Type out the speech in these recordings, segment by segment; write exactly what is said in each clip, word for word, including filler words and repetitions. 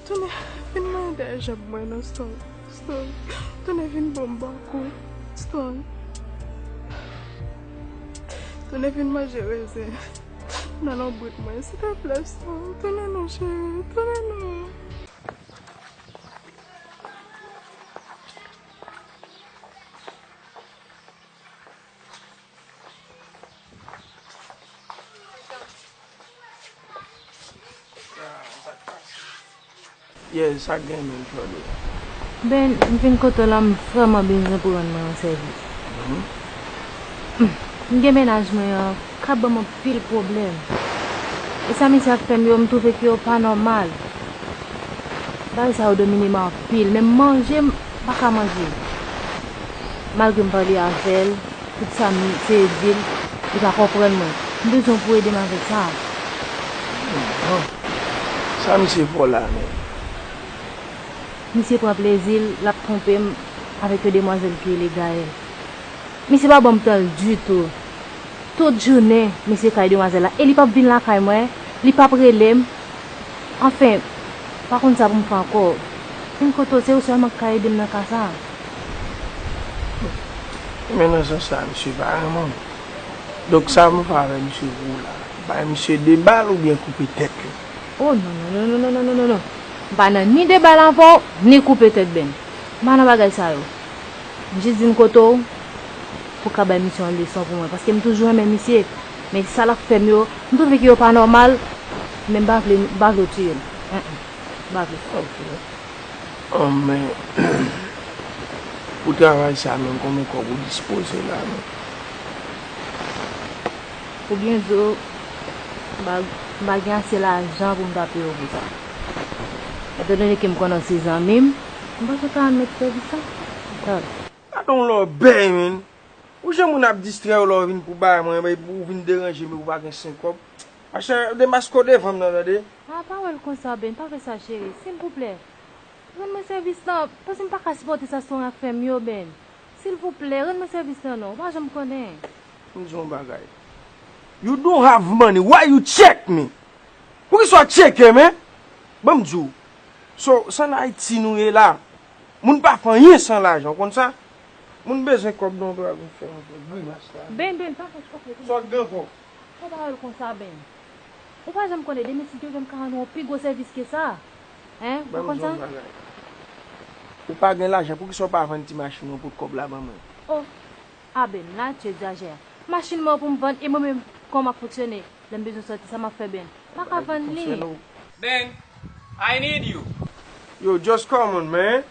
Tounen vin manyen dèyè janm mwen non, Storm. Storm. Tounen vin ban m bakou. Storm. Tounen vin manje rezen nan lanbout mwen, silteplè, Storm. Tounen non, cheri. Tounen non. Yes, sa k gen menm, Shorty? Ben, m vin kote w la, m vrèman bezwen pou w rann mwen yon sèvis. Mhm. Hmm, m gen mennaj mwen an k ap ban m anpil pwoblèm. E sa misye ap fè m yo, m twouve ke yo pa nòmal. Bagay sa yo domine m anpil, menm manje m pa ka manje. Malgre m pale avè l, tout sa m se di l, li pa konprann mwen. M bezwen w pou w ede m avèk sa. Bon. Sa misye fè w la menm? Misye pran plezi l, l ap twonpe m avèk yon demwazèl ki rele Gaëlle. Misye pa ban m tan l ditou. Tout jounen, misye kay demwazèl la. E li p ap vin lakay mwen, li p ap rele m. Anfen, pa konn sa pou m fè ankò. Vin kote w, se ou sèlman k ka ede m nan ka sa. Men nan sans sa, misye pa renmen w. Donk, sa pou m fè avèk misye pou w la? Bay misye de bal oubyen koupe tèt li? Oh, non, non, non. M pa nan ni de bal avè w, ni koupe tèt, Ben. M pa nan bagay sa yo. M jis vin kote w pou w ka bay misye yon leson pou mwen, paske m toujou renmen misye, men sa l ap fè m yo, m twouve ke yo pa nòmal, men m pa vle, m pa vle w tiye m. Mm, mm. M pa vle. Ok. Oh, men, pou travay sa menm, konbyen kòb ou dispoze la menm? Pou byen di w, m pa, m pa gen ase lajan pou m ta peye w pou sa. Etandone ke m konnen w se zanmi m, m panse w ka mèt sèvis la. Gad. Gade yon lòbèy, menn. Ou jan moun ap distrè w lè w vin pou bay mwen, epi ou vin deranje m, ou pa gen senk kòb. Machè, demaske w devan m nan, tande? Ah, pa wè l konsa, Ben, pa fè sa, cheri, silvouplè. Rann mwen sèvis lan, paske m pa ka sipòte sa Storm ap fè m yo, Ben. Silvouplè, rann mwen sèvis lan non, ou pa janm konnen. M di w yon bagay. You don't have money, why you check me? Poukisa w tcheke m, en? Ban m di w. So, se ann Ayiti nou ye la. Moun pa fè anyen san lajan, w konn sa? Moun bezwen kòb nan yon bagay pou fè yon grimas la. Ben, Ben, pa fè, ok, ok. Sa w gen ankò? Fò pa wè l konsa, Ben. Ou pa janm konnen, demen si Dye vle m ka rann ou yon pi gwo sèvis ke sa. Hein? Ou konn sa? Ban m di w yon bagay. Ou pa gen lajan, poukisa w pa vann ti machin ou pou kòb la ban mwen? Oh, a Ben, la tu exagères. Machin mwen pou m vann, e mwen menm, kòman m ap fonksyone? Lè m bezwen sòti, sa m ap fè, Ben? M pa ka vann li. Ben, I need you. Yo, just come on, man.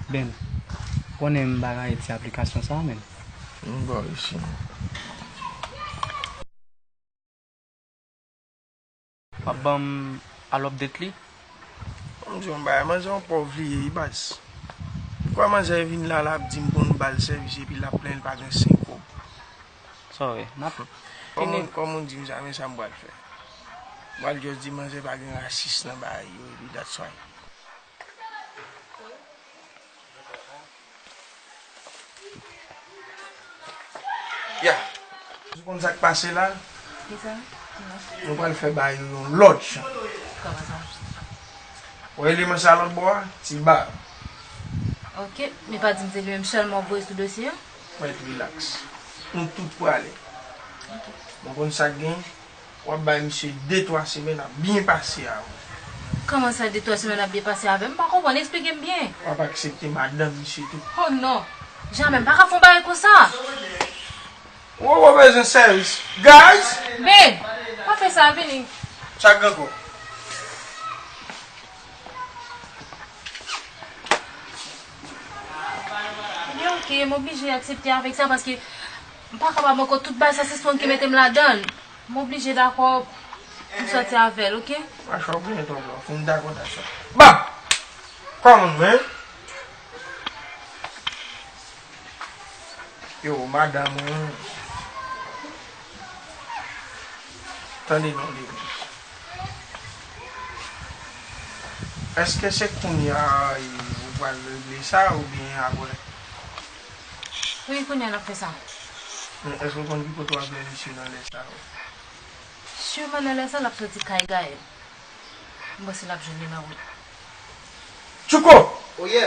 Ben, konnen m pa ka ret ti aplikasyon sa a, men. M ba w isi. W ap ban m al update li? M di w yon bagay, manzè yon pòv li ye, wi, baz. Poukwa manzè vin la, l ap di m pou m ba l sèvis, epi l ap plenn li pa gen senk kòb? Sorry, n ap fini. Kòman, kòman w di m sa, men sa m pral fè. M pral just di manzè pa gen rasis nan bagay yo, epi that's why. Ya. Ou konn sa k pase la? Kisa? Nou pral fè bagay yo yon lòt jan. Kòman sa? Ou wè eleman sa lòt bò a? Ti ba. Ok, men pa di m se li menm sèlman w voye sou dosye a? Mèt rilaks. Nou tout prale. Ok. Mwen konn sa k gen. W ap bay misye de twa semèn ap byen pase avè w. Kòman sa de twa semèn ap byen pase avè m? M pa konprann, eksplike m byen. W ap aksepte madanm misye tou. Oh non! Jamè, m pa ka fè yon bagay konsa! Ou, ou bezwen sèvis. Guys! Ben! Pa fè sa, vini. Sa k gen ankò? Ebyen, ok, m oblije aksepte avèk sa paske m pa kapab ankò tout bagay sa, se Storm ki mete m ladan l. M oblije dakò pou m sòti avè l, ok? Machè w byen tonbe, w fin dakò dat sa. Ba! Come on, man. Yo, madanm ou. Tande non, Lili. Èske se kounye a ou pral regle sa oubyen apre? Wi, kounye a n ap fè sa. Men èske w konn ki kote w ap wè misye nan lè sa yo? Siman nan lè sa l ap soti kay Gaël. M panse l ap jwenn li nan wout. Tchouko! Oye!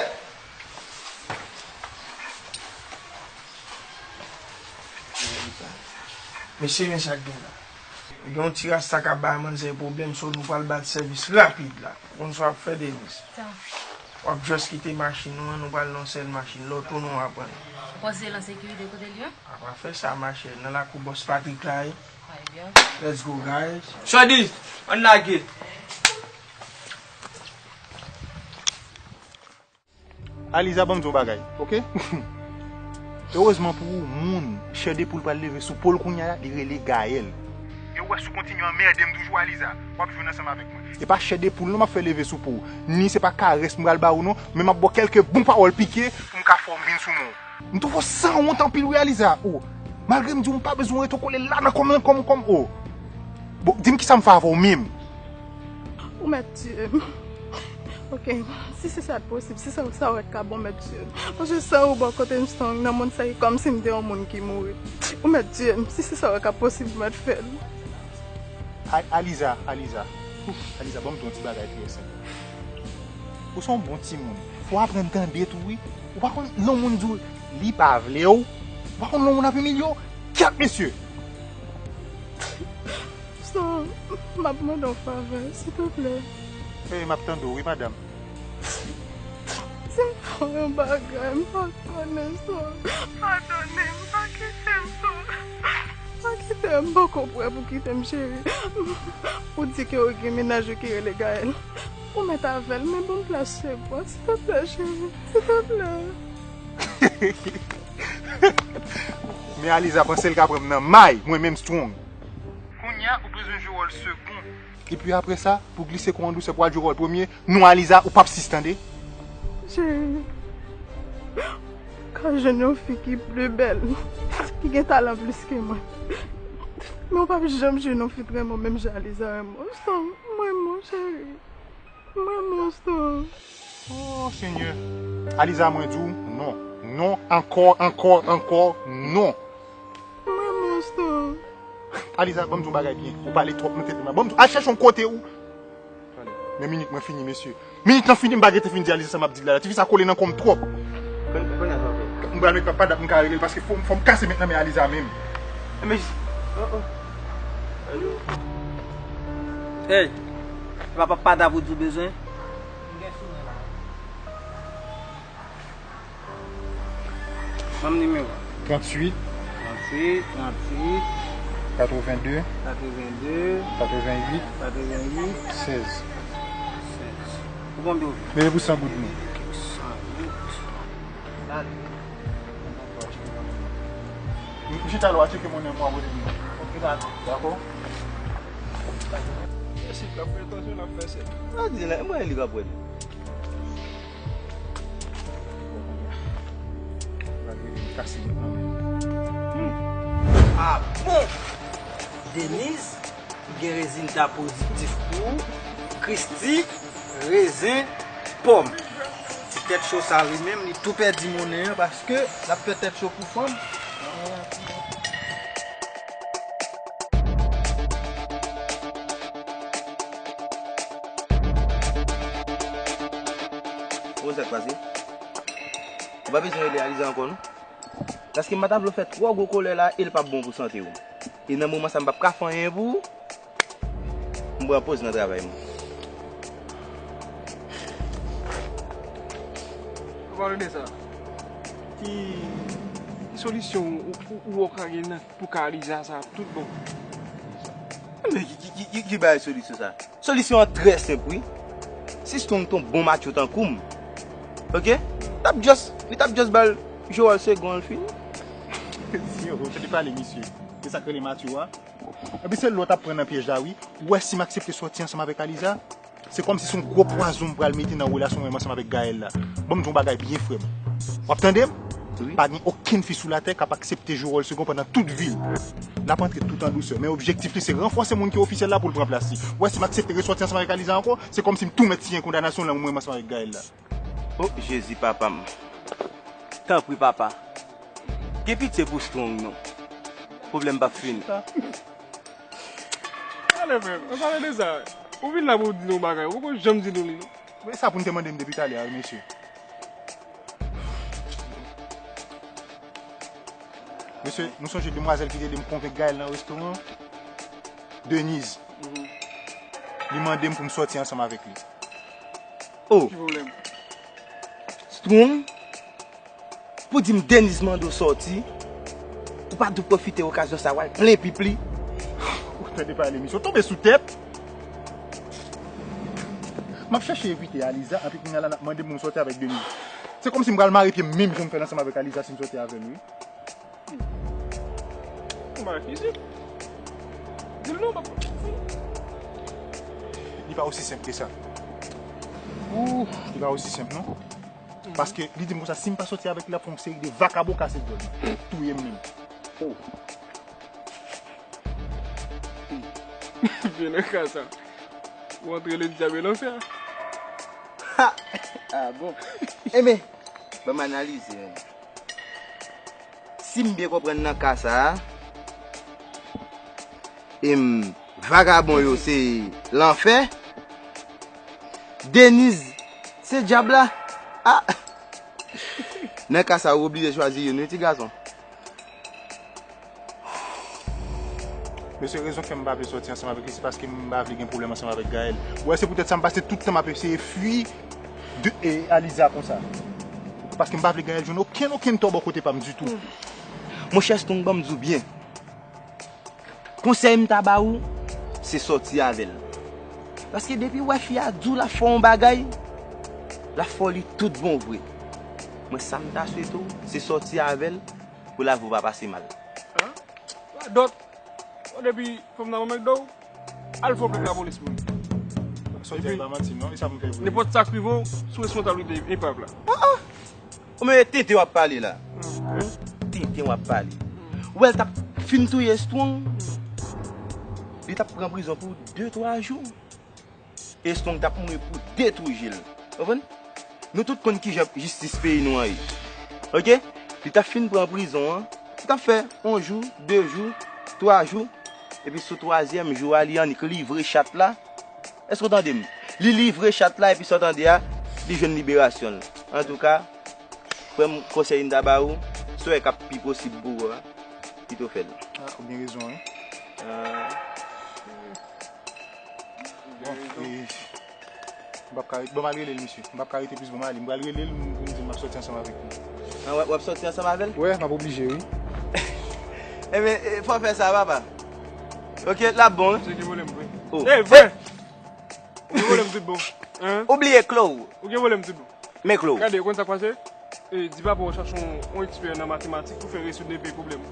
Mesye, men sa k gen la. Gen yon ti rasta k ap bay manzè pwoblèm, so nou pral ba l sèvis rapid la. Ou konn sa w ap fè, Deniz? W ap just kite machin ou an, nou pral nan sèl machin, lè w tounen w ap pran l. Ou panse l an sekirite kote l ye? A pa fè sa, machè, nan lakou bòs Patrick la ye. Ebyen. Let's go, guys. Shorty, ann lage. Aliza, ban m di w yon bagay, oke? Erezman pou ou, moun, chè de poul pral leve sou po l kounye a, li rele Gaël. E w wè, si w kontinye anmède m toujou, Aliza, w ap jwenn ansanm avèk mwen. E pa chè de poul non m ap fè leve sou po w. Ni se pa karès m pral ba ou non, men m ap ba w kèlke bon pawòl pike pou m ka fè w vin sou men w. M twouve w sanwont anpil wi, Aliza. O, malgre m di w m pa bezwen w ret w kole la nan kò m, nan kò m, kò m, o. Bon, di m kisa m fè avè w menm? Ou mèt tiye m. Oke, si se sa k posib, si se sa w wè k ka bon, mèt tiye m. Paske san ou bò kote m, Strong, nan mond sa, e kòmsi m te yon moun ki mouri. Ou mèt tiye m. Si se sa w wè k ap posib, ou mèt fè l. A-, Aliza, Aliza. Ouf, Aliza, ban m di w yon ti bagay trè senp. Ou se yon bon timoun. Fò w aprann tande tou, wi. Ou pa konn lè yon moun di w li pa vle w. Ou pa konn lè yon moun ap imilye w. Kyèt, mesye! Strong, m ap mande w yon favè, silteplè. Ey, m ap tande w, wi, madanm. Si m fè w yon bagay, m pa konnen, Strong. Padone m, pa kite m, Strong. Pa kite m, m poko prè pou kite m, cheri. Ou di ke w gen mennaj ou ki rele Gaël. Ou mèt avè l, men ban m plas Segond, silteplè, cheri. Silteplè. Men Aliza panse l ka pran m nan may, mwen menm Strong. Kounye a, ou bezwen jwe wòl Segond. Epi apre sa, pou glise kou an dousè pou al jwe wòl premye, non Aliza, ou p ap sis tande. Cheri, ou ka jwenn yon fi ki pli bèl, ki gen talan plis ke mwen. Men ou p ap janm jwenn yon fi k renmen w menm jan Aliza renmen w. Strong, m renmen w, cheri. M renmen w, Strong. O Senyè. Aliza, mwen di w, non. Non, ankò, ankò, ankò, non. M renmen w, Strong. Aliza, ban m di w bagay byen. Ou pale twòp nan tèt mwen. Ban m di w, al chèche yon kote ou. Men minit mwen fini, mesye. Minit lan fini, m pa gentan fin di Aliza sa m ap di l la. Tifi sa kole nan kò m twòp. Konn, konn a sa fè. M pral met papa dat m ka rele l paske fò, fò m kase met nan men Aliza menm. Men jis. Oh, oh. Alo. Ey, se pa papa dat ou di w bezwen? M gen sou mwen la. Ban m nimewo. Tranntuit. Tranntuit. Tranntuit. Katrevende. Katrevende. Katrevennwit. Katrevennwit. Sèz. Sèz. Pou konbyen w vle? Leve pou san goud non. San goud. Gade. M chita la, w a tcheke monnen pou w ap rele m. Ok, dakò. Dakò? Mesye, l ap fè tansyon, l ap fè sèt. A di la, mwen li k ap wè l. Hmm. Ah bon! Denise, gen rezilta pozitif pou ou. Christy, rezen, pòm. Ti tèt cho sa li menm, li tou pèdi monnen an paske l ap fè tèt cho pou fanm. Ou konn sa k pase? Ou pa bezwen rele Aliza ankò non. Paske m pa ta vle w fè twò gwo kòlè la e l p ap bon pou sante w. E nan moman sa m p ap ka fè anyen pou ou. M pran poz nan travay mwen. Ou pale de sa. Ki, ki solisyon ou, ou, ou, ou ka gen nan pou ka Aliza sa tout bon? Men ki, ki, ki, ki, ki bagay solisyon sa? Solisyon an trè senp wi. Si Strong t on bon matcho tankou m, oke? T ap just, li t ap just ba l jwe wòl segon l fini. Si yo, ou tande pale misye. Se sa k rele matcho a. Epi se lè w t ap pran nan pyèj la wi. Ou wè si m aksepte sòti ansanm avèk Aliza, se kòmsi se yon gwo pwazon m pral mete nan relasyon mwen ansanm avèk Gaël la. Ban m di w yon bagay byen frè m. W ap tande m? Wi. Pa gen okenn fi sou latè k ap aksepte jwe wòl segon pandan tout vi l. L ap antre tout an dousè, men objektif li se ranfòse moun ki ofisyèl la pou l pran plas li. Ou wè si m aksepte resòti ansanm avèk Aliza ankò, se kòmsi m tou mèt siyen kondanasyon lanmou mwen ansanm avèk Gaël la. O Jezi papa m. Tanpri papa. Gen pitye pou Strong non. Pwoblèm p ap fini. Ale, frè m, ann pale de sa. Ou vin la pou w di nou yon bagay, ou poko janm di nou li, non. Men sa pou n te mande m depi talè a, wi, mesye. Mesye, nou sonje demwazèl ki te ede m konvenk Gaël nan restoran? Denise. Mhm. Li mande m pou m sòti ansanm avèk li. Oh. Ki pwoblèm? Strong, pou di m Denise mande w sòti, ou pa dwe pwofite okazyon sa w al plen pip li? Ou tande pale, misye, w tonbe sou tèt? M ap chèche evite Aliza, epi kounye a la n ap mande m pou m sòti avèk Denise. Se kòmsi m pral mare pye m menm jan m fè l ansanm avèk Aliza si m sòti avè l, wi. Ou mare fizik. Di l non, papa. Li pa osi senp ke sa. Ou, li pa osi senp, non. Paske li di m konsa, si m pa sòti avèk li, l ap fè yon seri de vakabon kase dyòl mwen. Touye m menm. Oh. Vin nan ka sa. Ou antre le dyab e lanfè. Ha! Ah bon. Enben, ban m analize, men. Si m byen konprann nan ka sa a, em, vagabon yo se lanfè, Denise se dyab la. Ah! Nan ka sa a, ou oblije chwazi youn, wi, ti gason. Mesye, rezon k fè m pa vle sòti ansanm avèk li, se paske m pa vle gen pwoblèm ansanm avèk Gaël. Ou wè, se poutèt sa m pase tout tan m ap eseye fwi de, e, Aliza konsa. Paske m pa vle Gaël jwenn okenn, okenn tò bò kote pa m ditou. Monchè Strong, ban m di w byen. Konsèy m ta ba ou, se sòti avè l. Paske depi w wè fi a di w l ap fè w yon bagay, l ap fè w li tout bon vre. Mwen, sa m ta swete w, se sòti avè l pou lavi w pa pase mal. Ah, radòt. Bon, depi fanm nan renmen do w, al fè w plent lapolis pou li. Sòti avè l pa manti, non, e sa pou m fè vre. Nenpòt sa k rive w, sou responsablite epap la. Ah, ah. Ou men tenten w ap pale la. Tenten w ap pale. Ou wè l t ap fin touye Strong. Li t ap pran prizon pou de, twa jou. E Strong t ap mouri pou detwi je l. Konprann? Nou tout konn kijan jistis peyi nou an ye. Oke? Li t ap fin pran prizon an. Li t ap fè yon jou, de jou, twa jou. Epi sou twazyèm jou a, li annik livre chat la. Èske w tande m? Li livre chat la epi sa w tande a, li jwenn liberasyon l. Antouka, frè m, konsèy m ta ba ou, sa w wè k ap pi posib pou ou a, pito fè l. Ah, ou gen rezon, wi. Ah. Bon, e, m p ap ka rete, bon, m al rele l, mesye. M p ap ka rete plis, bon, m ale. M pral rele l, m, m di l m ap sòti ansanm avèk li. Ah, w ap, w ap sòti ansanm avè l? Wè, m ap oblije, wi. Enben, e, fò w fè sa, papa. Ok, l ap bon, wi. Misye gen pwoblèm vre. Oh. E, vre! Ou gen pwoblèm tout bon. Hein? Ou bliye klo w. Ou gen pwoblèm tout bon. Men klo w. Gade, ou konn sa k pase? E, di papa w chache yon, yon ekspè nan matematik pou fè rezoud nenpe pwoblèm.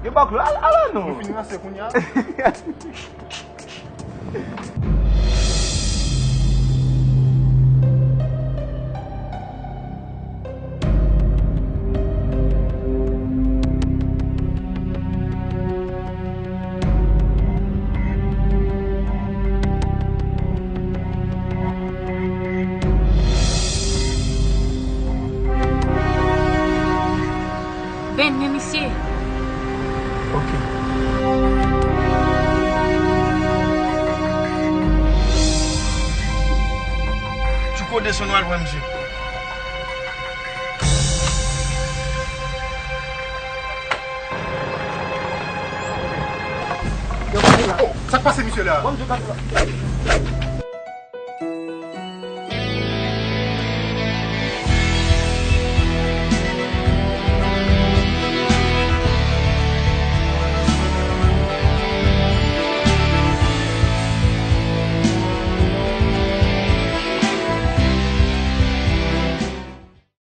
Gen bòk la, ala, ala non. Nou fin ranse kounye a. Ben, men misye. Ok. Chouko, desann, w al pran misye. Oh, sa k pase misye la?